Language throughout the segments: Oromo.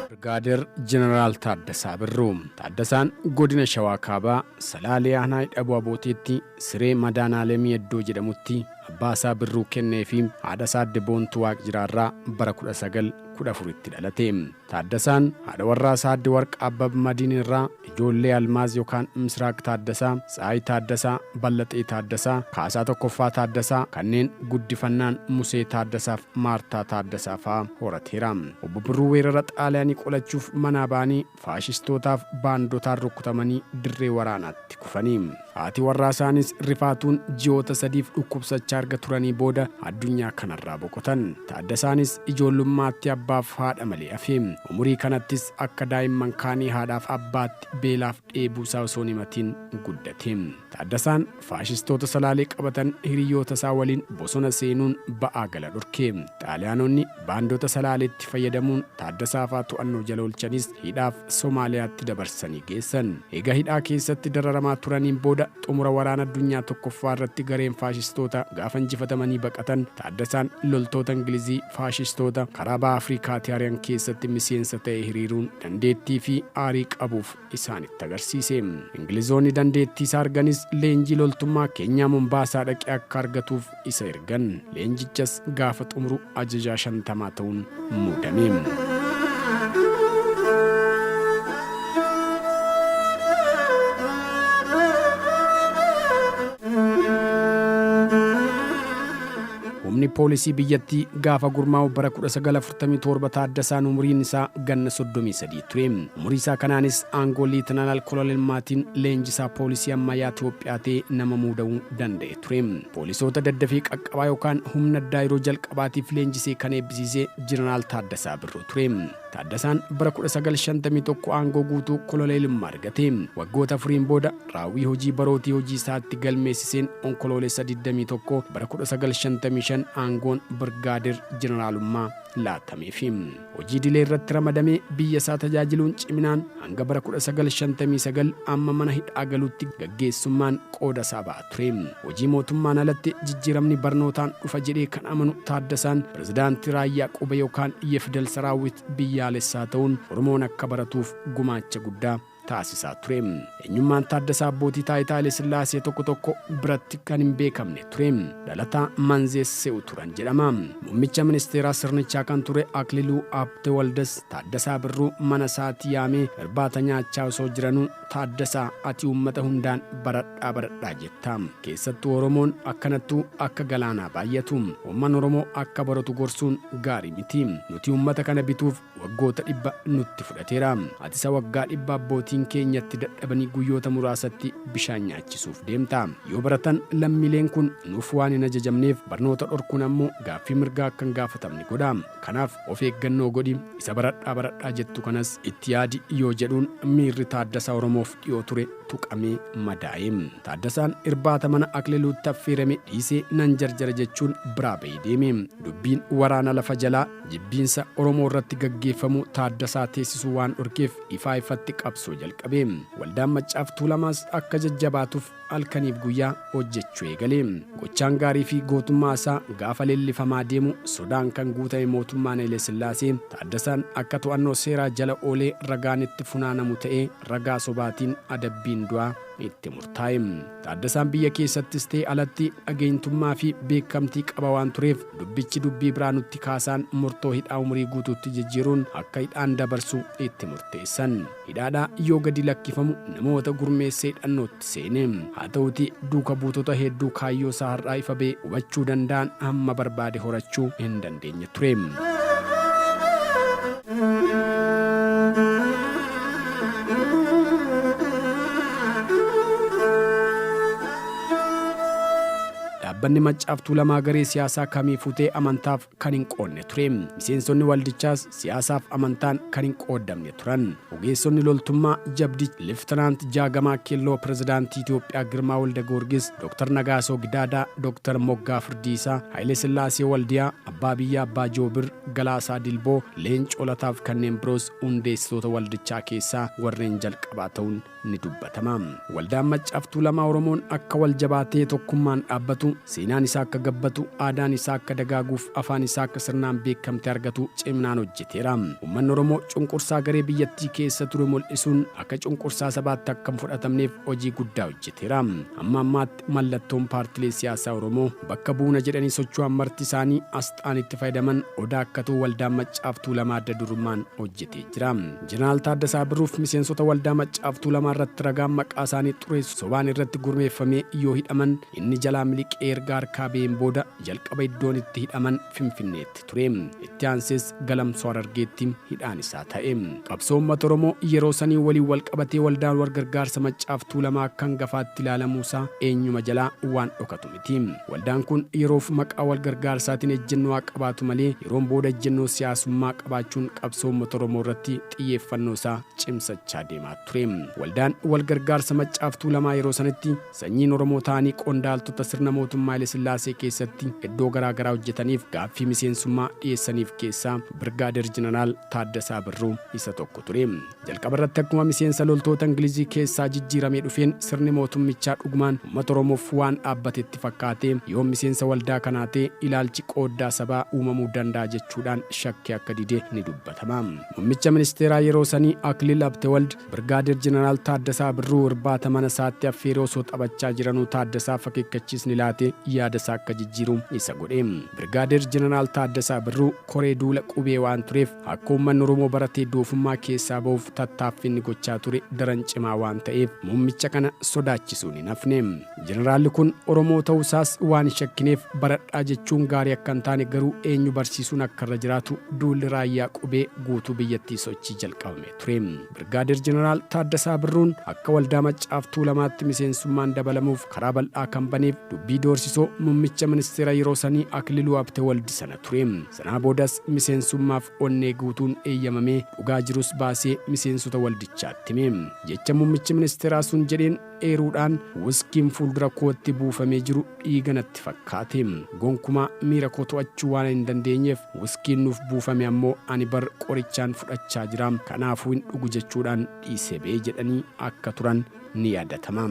Birgaadeer Jeneraal Taaddasaa Birruu. Taaddasaan godina Shawaa Kaabaa, Salaalee Aanaa Hidhabuu Abooteetti Siree Madaanaalemii Eddoo jedhamutti abbaa isaa Birruu Kennee fi haadha isaa Aadde Boontuu Waaqjiraarraa bara 1914tti dhalate. Taaddasaan haadha warraa isaa Aadde Warqaabbab Madiin irraa ijoollee Almaaz yookaan Misraaq Taaddasaa, Tsahaay Taaddasaa, Ballaxee Taaddasaa, Kaasaa Tokkoffaa Taaddasaa, kanneen guddifannaan Musee Taaddasaaf Maartaa Taaddasaa fa'a horateera. Obbo Birruu weerara Xaaliyaanii qolachuuf manaa ba'anii faashistootaaf baandotaan rukkutamanii dirree waraanaatti kufani. Haati warraa isaaniis rifaatuun ji'oota sadiif dhukkubsachaa erga turanii booda addunyaa kanarraa boqotan. Taaddasaanis ijoollummaatti abbaaf haadha malee hafe. Umurii kanattis akka daa'imman kaanii haadhaaf abbaatti beelaaf dheebuusaa osoo hin himatiin guddate. Taaddasaan faashistoota Salaalee qabatan hiriyyootasaa waliin bosona seenuun ba'aa gala dhorke. Xaaliyaanonni baandota Salaaleetti fayyadamuun Taaddasaafaa to'annoo jala oolchanis hidhaaf Somaaliyaatti dabarsanii geessan. Eega hidhaa keessatti dararamaa turaniin booda xumura waraana addunyaa tokkoffaa irratti gareen faashistoota gaafa injifatamanii baqatan Taaddasaan loltoota Ingilizii faashistoota karaa baha Afrikaatii ari'an keessatti miseensa ta'ee hiriiruun dandeettii fi aarii qabuuf isaanitti agarsiise. Ingilizoonni dandeettii isaa arganis leenjii loltummaa Keenyaa Mombaasaa dhaqee akka argatuuf isa ergan. Leenjichas gaafa xumuru ajajaa shantamaa ta'uun muudame. Humni poolisii biyyattii gaafa gurmaa'u bara 1947 Taaddasaan umuriin isaa ganna 33 ture. Umurii isaa kanaanis aangoo Liitanaal Kolonelmaatiin leenjisaa poolisii ammayyaa Itoophiyaa ta'ee nama muudamuu danda'e ture. Poolisoota daddafii qaqqabaa yookaan humna addaa yeroo jalqabaatiif leenjisee kan eebbisiise Jeneraal Taaddasaa Birruu ture. Taaddasaan bara 1951 aangoo guutuu koloneelummaa argate. Waggoota afuriin booda raawwii hojii barootii hojii isaatti galmeessiseen Onkoloolessa 21 bara 1955 aangoon Birgaadeer Jeneraalummaa laatameefi. Hojii idilee irratti ramadamee biyya isaa tajaajiluun ciminaan hanga bara 1959 amma mana hidhaa galutti gaggeessummaan qooda isaa ba'a ture. Hojii mootummaan alatti jijjiiramni barnootaan dhufa jedhee kan amanu Taaddasaan pirezidaantii Raayyaa Qubee yookaan Yefidel Saraawwit biyyaalessaa ta'uun Oromoon akka baratuuf gumaacha guddaa taasisaa ture. Eenyummaan Taaddasaa abbootii taayitaa Hayilesillaasee tokko tokko biratti kan hin beekamne ture. Dhalataa Manzees Se'u turan jedhama. Muummicha ministeeraa sirnichaa kan ture Akliluu Habtewaldas Taaddasaa Birruu mana isaatii yaamee irbaata nyaachaa osoo jiranuu Taaddasaa ati uummata hundaan baradhaa baradhaa jetta. Keessattuu Oromoon akkanattuu akka galaanaa baay'atu. Uummanni Oromoo akka baratu gorsuun gaarii miti. Nuti uummata kana bituuf waggoota 100 nutti fudhateera. Ati isa waggaa 100 abbootiin keenya itti dadhabanii guyyoota muraasatti bishaan nyaachisuuf deemta. Yoo baratan lammiileen kun nuuf waan hin ajajamneef barnoota dhorkuun ammoo gaaffii mirgaa akka hin gaafatamne godha. Kanaaf of eeggannoo godhi, isa baradhaa baradhaa jettu kanas itti yaadi yoo jedhuun miirri Taaddasaa Oromoof dhiyoo ture tuqamee madaa'e. Taaddasaan irbaata mana Akliluutti affeerame dhiisee nan jarjara jechuun biraa ba'ee deeme. Dubbiin waraana lafa jalaa jibbiinsa Oromoo irratti gaggeeffamu Taaddasaa teessisuu waan dhorkeef ifaa ifatti qabsoo jalqabe. Waldaan Maccaaf Tuulamaas akka jajjabaatuuf halkaniif guyyaa hojjechuu eegale. Gochaan gaarii fi gootummaa isaa gaafa leellifamaa deemu sodaan kan guutame mootummaan Hayilesillaasee Taaddasaan akka to'annoo seeraa jala oolee ragaan itti funaanamu ta'ee ragaa sobaatiin adabbiin du'aa itti murtaa'e. Taaddasaan biyya keessattis ta'e alatti dhageenytummaa fi beekamtii qaba waan tureef dubbichi dubbii biraa nutti kaasaan murtoo hidhaa umurii guutuutti jijjiiruun akka hidhaan dabarsu itti murteessan. Hidhaadhaa yoo gadi lakkifamu namoota gurmeessee hidhannootti seene. Haa ta'uutii duuka buutota hedduu kaayyoo isaa har'aa ifa ba'e hubachuu danda'an hamma barbaade horachuu hin dandeenye ture. Dhaabbanni Maccaaf Tuulamaa garee siyaasaa kamiifuu ta'e amantaaf kan hin qoodne ture. Miseensonni waldichaas siyaasaaf amantaan kan hin qooddamne turan. Ogeessonni loltummaa jabdi Leftinaant Jaagamaa Keelloo, Pirezidaantii Itoophiyaa Girmaa Waldagoorgis, Dr. Nagaasoo Gidaadaa, Dr. Moggaa Firdiisaa, Hayilesillaasee Waldiyaa, Abbaa Biyyaa Abbaa Joobir, Galaasaa Dilboo, Leencoo Lataaf kanneen biroos hundeessitoota waldichaa keessaa warreen jalqabaa ta'uun ni dubbatama. Waldaan Maccaaf Tuulamaa Oromoon akka wal jabaatee tokkummaan dhaabbatu, seenaan isaa akka gabbatu, aadaan isaa akka dagaaguuf afaan isaa akka sirnaan beekamtii argatu ciminaan hojjeteera. Uummanni Oromoo cunqursaa garee biyyattii keessa ture mul'isuun akka cunqursaa sabaatti akka hin fudhatamneef hojii guddaa hojjeteera. Hamma ammaatti mallattoon paartilee siyaasaa Oromoo bakka buuna jedhanii socho'an marti isaanii asxaan itti fayyadaman Odaa akka ta'u Waldaan Maccaaf Tuulamaa adda durummaan hojjetee jira. Jeneraal Taaddasaa Birruuf miseensota Waldaa Maccaaf Tuulamaa irratti ragaan maqaa isaanii xureessu sobaan irratti gurmeeffamee yoo hidhaman inni jalaa miliqee erga harkaa ba'een booda jalqaba iddoon itti hidhaman Finfinneetti ture. Itti aansees Galamsoo Harargeetti hidhaan isaa ta'e. Qabsoo uummata Oromoo yeroo sanii waliin wal qabatee Waldaan Wargargaarsa Maccaaf Tuulamaa akka hangafaatti ilaalamuu isaa eenyuma jalaa waan dhokatu miti. Waldaan kun yeroof maqaa walgargaarsaatiin ejjennoo haa qabaatu malee yeroon booda ejjennoo siyaasummaa qabaachuun qabsoo uummata Oromoo irratti xiyyeeffannoo isaa cimsachaa deemaa ture. Waldaan Walgargaarsa Maccaaf Tuulamaa yeroo sanatti sanyiin Oromoo ta'anii qondaaltota sirna mootummaa Hayilesillaasee keessatti iddoo garaa garaa hojjetaniif gaaffii miseensummaa dhiyeessaniif keessaa Birgaadeer Jeneraal Taaddasaa Birruu isa tokko ture. Jalqaba irratti akkuma miseensa loltoota Ingilizii keessaa jijjiiramee dhufeen sirni mootummichaa dhugumaan uummata Oromoof waan dhaabbate itti fakkaatee yoon miseensa waldaa kanaa ta'e ilaalchi qooddaa sabaa uumamuu danda'a jechuudhaan shakkee akka dide ni dubbatama. Muummicha ministeeraa yeroo sanii Akliil Habtewald Birgaadeer Jeneraal Taaddasaa Birruu irbaata mana isaatti affeeree osoo taphachaa jiranuu Taaddasaaf akeekkachiisni laate yaada isaa akka jijjiiru isa godhe. Birgaadeer Jeneraal Taaddasaa Birruu koree duula qubee waan tureef akka uummanni Oromoo baratee doofummaa keessaa bahuuf tattaaffii inni gochaa ture daran cimaa waan ta'eef muummicha kana sodaachisuun hin hafne. Jeneraalli kun Oromoo ta'uu isaas waan hin shakkineef baradhaa jechuun gaarii akka hin taane garuu eenyu barsiisuun akka irra jiraatu duulli raayyaa qubee guutuu biyyattii sochii jalqabamee ture. Birgaadeer Jeneraal Taaddasaa Birruun akka Waldaa Maccaaf Tuulamaatti miseensummaan dabalamuuf karaa bal'aa kan baneef dubbii doorsisoo mummicha ministeera yeroo sanii Akililuu Habtewald sana ture. Sanaa boodas miseensummaaf onnee guutuun eeyyamamee dhugaa jirus baasee miseensota waldichaatti hime. Jecha mummichi ministeeraa sun jedheen eeruudhaan wuskiin fuuldura kootti buufamee jiru dhiiga natti fakkaate. Gonkumaa miira koo to'achuu waanan hin dandeenyeef wuskiin nuuf buufame ammoo ani bar qorichaan fudhachaa jira kanaafuu hin dhugu jechuudhaan dhiisee ba'e jedhanii akka turan ni yaadatama.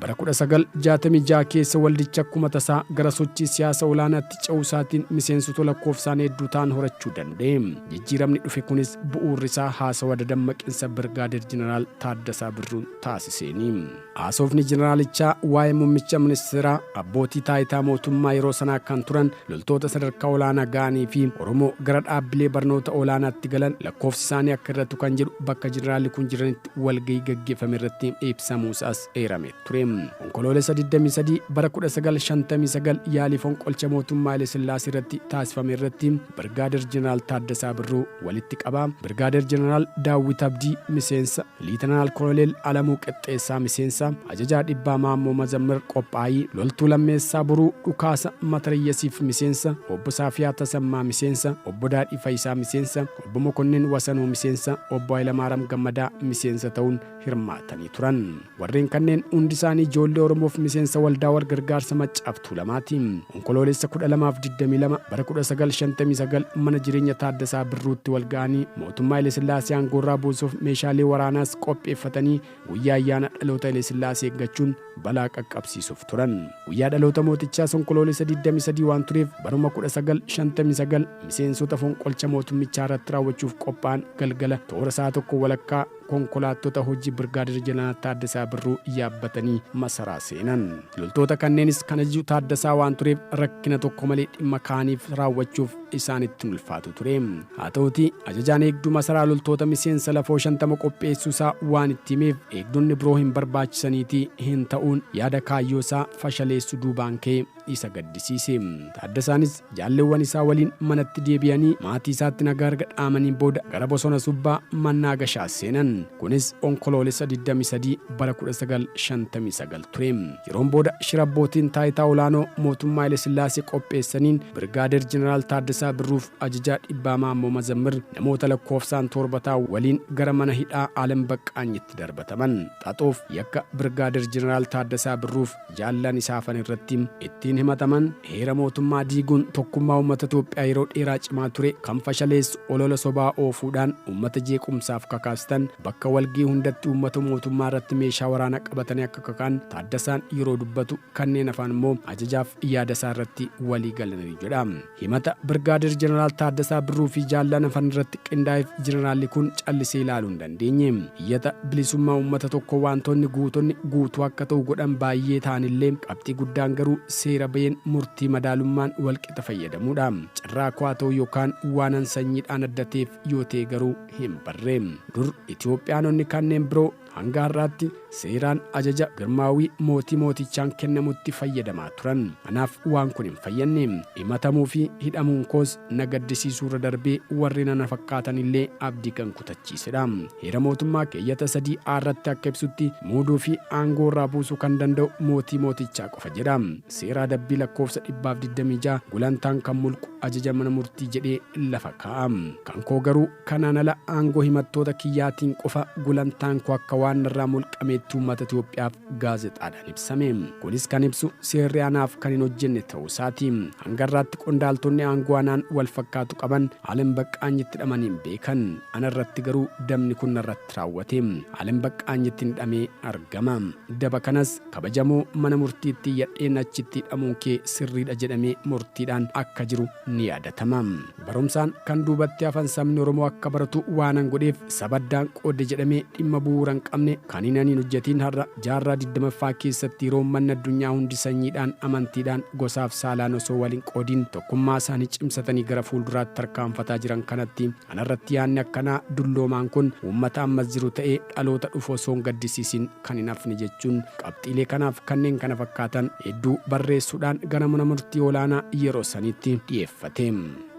Bara 1966 keessa waldichi akkuma tasaa gara sochii siyaasa olaanaatti ce'uu isaatiin miseensota lakkoofsaan hedduu ta'an horachuu danda'e. Jijjiiramni dhufe kunis bu'uurri isaa haasawa dadammaqinsa Birgaadeer Jeneraal Taaddasaa Birruun taasiseeni. Haasofni jeneraalichaa waa'ee muummicha ministeeraa, abbootii taayitaa mootummaa yeroo sanaa kan turan, loltoota sadarkaa olaanaa ga'anii fi Oromoo gara dhaabbilee barnoota olaanaatti galan lakkoofsi isaanii akka hir'atu kan jedhu bakka jeneraalli kun jiranitti walgahii gaggeeffame irratti ibsamuusaas eeramee ture. Onkoloolessa 23 bara 1959 yaalii fonqolcha mootummaa Hayilesillaasee irratti taasifame irratti Birgaadeer Jeneraal Taaddasaa Birruu walitti qabaa, Birgaadeer Jeneraal Daawwit Abdii miseensa, Liitanaal Koloneel Alamuu Qixxeessaa miseensa, Ajajaa Dhibbaa Maammoo Mazammir qophaa'ii, Loltuu Lammeessaa Boruu dhukaasa matarayyasiif miseensa, Obbo Saafiyaa Tasammaa miseensa, Obbo Daadhii Fayisaa miseensa, Obbo Mokonnin Wasanuu miseensa, Obbo Hayilamaaram Gammadaa miseensa ta'uun hirmaatanii turan. Warreen kanneen hundi isaanii ijoollee Oromoof miseensa Waldaa Walgargaarsa Maccaaf Tuulamaati. Onkoloolessa 12 fi 22 bara 1959 mana jireenya Taaddasaa Birruutti wal ga'anii mootummaa Hayilesillaasee aangoorraa buusuuf meeshaalee waraanaas qopheeffatanii guyyaa ayyaana dhaloota Hayilesillaasee eeggachuun balaa qaqqabsiisuuf turan. Guyyaa dhaloota mootichaas Onkoloolessa 23 waan tureef baruma 1959 miseensota fonqolcha mootummichaa irratti raawwachuuf qophaa'an galgala toora sa'a tokko walakkaa konkolaattota hojii Birgaadeer Jeneraal Taaddasaa Birruu yaabbatanii masaraa seenan. Loltoota kanneenis kan ajaju Taaddasaa waan tureef rakkina tokko malee dhimma kaaniif raawwachuuf isaanitti hin ulfaatu ture. Haa ta'uutii ajajaan eegduu masaraa loltoota miseensa lafoo 50 qopheessuu isaa waan itti himeef eegdonni biroo hin barbaachisaniitii hin ta'uun yaada kaayyoo isaa fashaleessu duubaan ka'e isa gaddisiise. Taaddasaanis jaalleewwan isaa waliin manatti deebi'anii maatii isaatti nagaa erga dhaamaniin booda gara bosona Subbaa Mannaa Gashaa seenan. Kunis Onkoloolessa 23 bara 1959 ture. Yeroon booda shira abbootiin taayitaa olaanoo mootummaa Hayilesillaasee qopheessaniin Birgaadeer Jeneraal Taaddasaa Birruuf ajajaa dhibbaa Maammoo Mazammir namoota lakkoofsaan toorba ta'an waliin gara mana hidhaa Alem Baqqaanyitti darbataman. Xaxoof yakka Birgaadeer Jeneraal Taaddasaa Birruuf jaallan isaa hafan irratti ittiin himataman heera mootummaa diiguun tokkummaa uummata Itoophiyaa yeroo dheeraa cimaa ture kan fashaleessu olola sobaa oofuudhaan uummata jeequmsaaf kakaastan, bakka walgahii hundatti uummata mootummaa irratti meeshaa waraanaa qabatanii akka kakaan Taaddasaan yeroo dubbatu kanneen hafan immoo ajajaaf yaada isaa irratti walii galaniiru jedha. Himata Birgaadeer Jeneraal Taaddasaa Birruu fi jaallan hafan irratti qindaa'eef jeneraalli kun callisee ilaaluu hin dandeenye. Iyyata bilisummaa uummata tokkoo waantonni guutonni guutuu akka ta'u godhan baay'ee ta'anillee qabxii guddaan garuu seera baheen murtii madaalummaan walqixa fayyadamuudha. Carraa koo haa ta'u yookaan waanan sanyiidhaan adda ta'eef yoo ta'e garuu hin barre. Dur Itoophiyaanonni kanneen biroo hanga har'aatti seeraan ajaja girmaawii mootii mootichaan kennamutti fayyadamaa turan. Anaaf waan kun hin fayyanne. Himatamuu fi hidhamuun koos na gaddisiisuu irra darbee warreen ana fakkaatan illee abdii kan kutachiisedha. Heera mootummaa keeyyata 3 A irratti akka ibsutti muuduu fi aangoo irraa buusuu kan danda'u mootii mootichaa qofa jedha. Seera adabbii lakkoofsa 126 gulantaan kan mulqu ajaja mana murtii jedhee lafa kaa'a. Kan koo garuu kanaan ala aangoo himattoota kiyyaatiin qofa gulantaan koo akka waan narraa mulqameetti uummata Itoophiyaaf gaazexaadhaan ibsame. Kunis kan ibsu seerri anaaf kan hin hojjenne ta'uu isaati. Hanga har'aatti qondaaltonni aangoo anaan wal fakkaatu qaban Alem Baqqaanyitti hidhamanii hin beekan. Ana irratti garuu dabni kun narratti raawwate. Alem Baqqaanyittin hidhamee argama. Daba kanas kabajamoo mana murtiitti iyyadheen achitti hidhamuun kee sirriidha jedhamee murtiidhaan akka jiru ni yaadatama. Barumsaan kan duubatti hafan sabni Oromoo akka baratu waanan godheef saba addaan qoodde jedhamee dhimma bu'uura hin qabne kan hin ani hin hojjetiin har'a jaarraa 20ffaa keessatti yeroo ummanni addunyaa hundi sanyiidhaan, amantiidhaan, gosaaf saalaan osoo wal hin qoodiin tokkummaa isaanii cimsatanii gara fuulduraatti tarkaanfataa jiran kanatti anarratti yaanni akkanaa dulloomaan kun uummata ammas jiru ta'ee dhaloota dhufu osoo hin gaddisiisin kan hin hafne jechuun qabxiilee kanaaf kanneen kana fakkaatan hedduu barreessuudhaan gara mana murtii olaanaa yeroo saniitti dhiyeeffate.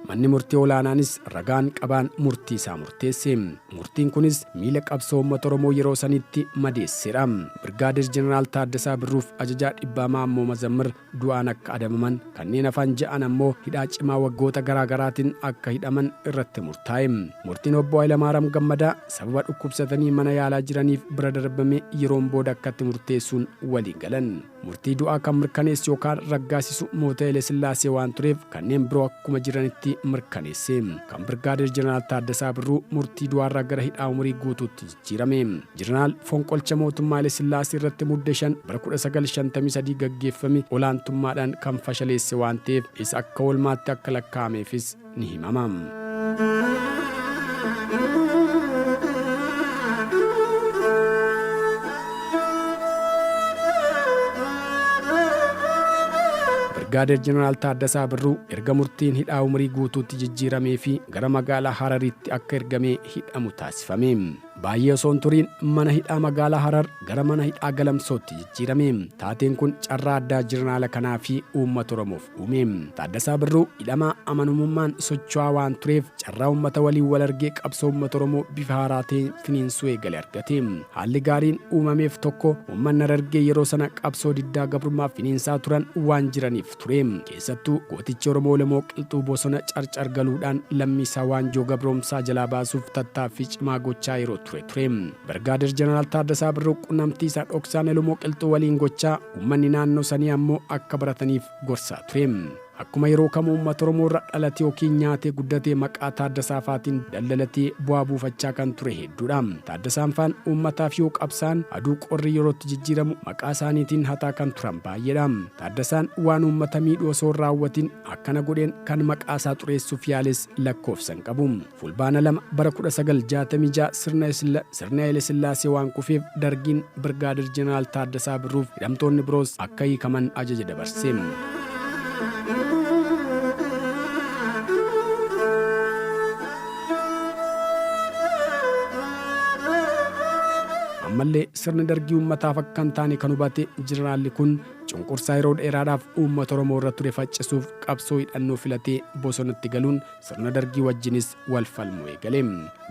Manni murtii olaanaanis ragaan qabaan murtii isaa murteesse. Murtiin kunis miila qabsoo uummata Oromoo yeroo saniitti madeesseera. Birgaadeer Jeneraal Taaddasaa Birruuf ajajaa dhibbaa Maammoo Mazammir du'aan akka adabaman, kanneen hafan ja'an ammoo hidhaa cimaa waggoota garaa garaatiin akka hidhaman irratti murtaa'e. Murtiin Obbo Hayilamaaram Gammadaa sababa dhukkubsatanii mana yaalaa jiraniif bira darbamee yeroon booda akkatti murteessuun walii galan. Murtii du'aa kan mirkaneessu yookaan raggaasisu Mootii Hayilesillaasee waan tureef kanneen biroo akkuma jiranitti mirkaneesse. Kan Birgaadeer Jeneraal Taaddasaa Birruu murtii du'aarraa gara hidhaa umurii guutuutti jijjiirame. Jeneraal fonqolcha mootummaa Hayilesillaasee irratti Mudde 5 bara 1953 gaggeeffame olaantummaadhaan kan fashaleesse waan ta'eef isa akka oolmaatti akka lakkaa'ameefis ni himama. Birgaadeer Jeneraal Taaddasaa Birruu erga murtiin hidhaa umurii guutuutti jijjiiramee fi gara magaalaa Hararitti akka ergamee hidhamu taasifame. Baay'ee osoo hin turiin mana hidhaa magaalaa Harar gara mana hidhaa Galamsootti jijjiirame. Taateen kun carraa addaa Jeneraala kanaa fi uummata Oromoof uume. Taaddasaa Birruu hidhamaa amanamummaan socho'aa waan tureef carraa uummata waliin wal argee qabsoo uummata Oromoo bifa haaraa ta'een finiinsuu eegale argate. Haalli gaariin uumameef tokko uummanni Harargee yeroo sana qabsoo diddaa gabrummaa finiinsaa turan waan jiraniif ture. Keessattuu gootichi Oromoo Elemoo Qilxuu bosona Carcar galuudhaan lammii isaa waanjoo gabroomsaa jalaa baasuuf tattaaffii cimaa gochaa yeroo ture ture. Birgaadeer Jeneraal Taaddasaa Birruu qunnamtii isaa dhoksaan Elemoo Qilxuu waliin gochaa uummanni naannoo sanii ammoo akka barataniif gorsaa ture. Akkuma yeroo kamuu uummata Oromoo irra dhalatee yookiin nyaatee guddatee maqaa Taaddasaa faatiin daldalatee bu'aa buufachaa kan ture hedduudha. Taaddasaan faan uummataaf yoo qabsaa'an aduu qorri yeroo itti jijjiiramu maqaa isaaniitiin hataa kan turan baay'eedha. Taaddasaan waan uummata miidhu osoo hin raawwatin akkana godheen kan maqaa isaa xureessuuf yaales lakkoofsa hin qabu. Fulbaana 2 bara 1966 sirna sirni Hayilesillaasee waan kufeef Dargiin Birgaadir Jeneraal Taaddasaa Birruuf hidhamtoonni biroos akka hiikaman ajaja dabarse. Ammallee sirni Dargii uummataaf akka hin taane kan hubate Jeneraalli kun cunqursaa yeroo dheeraadhaaf uummata Oromoo irra ture faccisuuf qabsoo hidhannoo filatee bosonatti galuun sirna Dargii wajjinis wal falmuu eegale.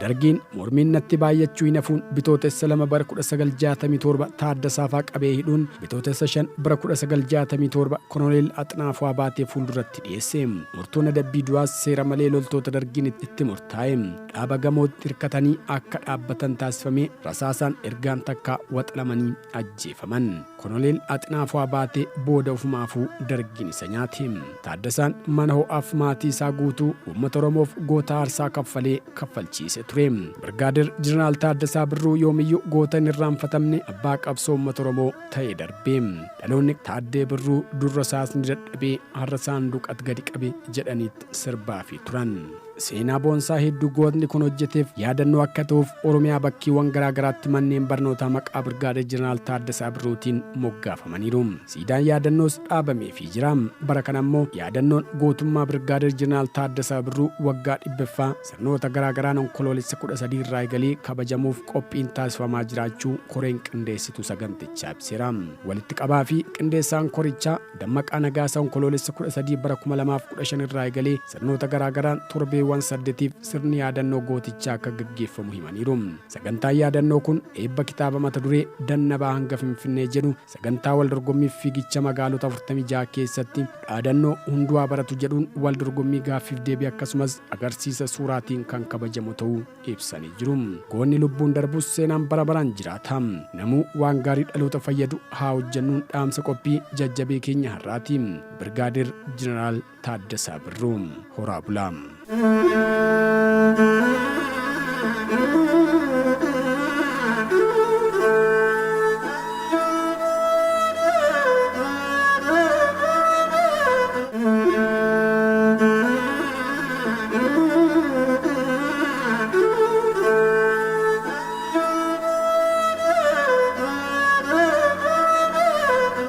Dargiin mormiin natti baay'achuu hin hafuun Bitootessa 2 bara 1967 Taaddasaafaa qabee hidhuun Bitootessa 5 bara 1967 Konoleel Axinaafuu Abaatee fuulduratti dhiyeesse. Murtoon adabbii du'aas seera malee loltoota Dargiin itti murtaa'e. Dhaaba gamootti hirkatanii akka dhaabbatan taasifamee rasaasaan ergaan takkaa waxalamanii ajjeefaman. Konoleel Axinaafuu Abaatee. nyaate booda ofumaafuu Dargiin isa nyaate. Taaddasaan mana ho'aaf maatii isaa guutuu uummata Oromoof goota aarsaa kaffalee kaffalchiise ture. Birgaadir Jeneraal Taaddasaa Birruu yoomiyyuu goota hin irraanfatamne abbaa qabsoo uummata Oromoo ta'ee darbe. Dhaloonni Taaddee Birruu dur rasaasni dadhabee har'a saanduqat gadi qabe jedhaniit sirbaafii turan. Seenaa boonsaa hedduu gootni kun hojjeteef yaadannoo akka ta'uuf Oromiyaa bakkeewwan garaa garaatti manneen barnootaa maqaa Birgaadeer Jeneraal Taaddasaa Birruutiin moggaafamaniiru. Siidaan yaadannoos dhaabameefii jira. Bara kana ammoo yaadannoon gootummaa Birgaadeer Jeneraal Taaddasaa Birruu waggaa 100ffaa sirnoota garaa garaan Onkoloolessa 13 irraa eegalee kabajamuuf qophiin taasifamaa jiraachuu koreen qindeessituu sagantichaa ibseera. Walitti qabaa fi qindeessaan korichaa Dammaqaa Nagaasaa Onkoloolessa 13 bara 2015 irraa eegalee sirnoota garaa garaan torbeewwan saddetiif sirni yaadannoo gootichaa akka gaggeeffamu himaniiru. Sagantaan yaadannoo kun eebba kitaaba mata duree Dannabaa hanga Finfinnee jedhu, sagantaa waldorgommii fiigicha magaalota 46 keessatti dhaadannoo hunduu haa baratu jedhuun waldorgommii gaaffiif deebii akkasumas agarsiisa suuraatiin kan kabajamu ta'uu ibsanii jiru. Goonni lubbuun darbus seenaan bara baraan jiraata. Namuu waan gaarii dhaloota fayyadu haa hojjennuun dhaamsa qophii jajjabee keenya har'aati. Birgaadeer Jeneraal Taaddasaa Birruu. Horaa bulaa.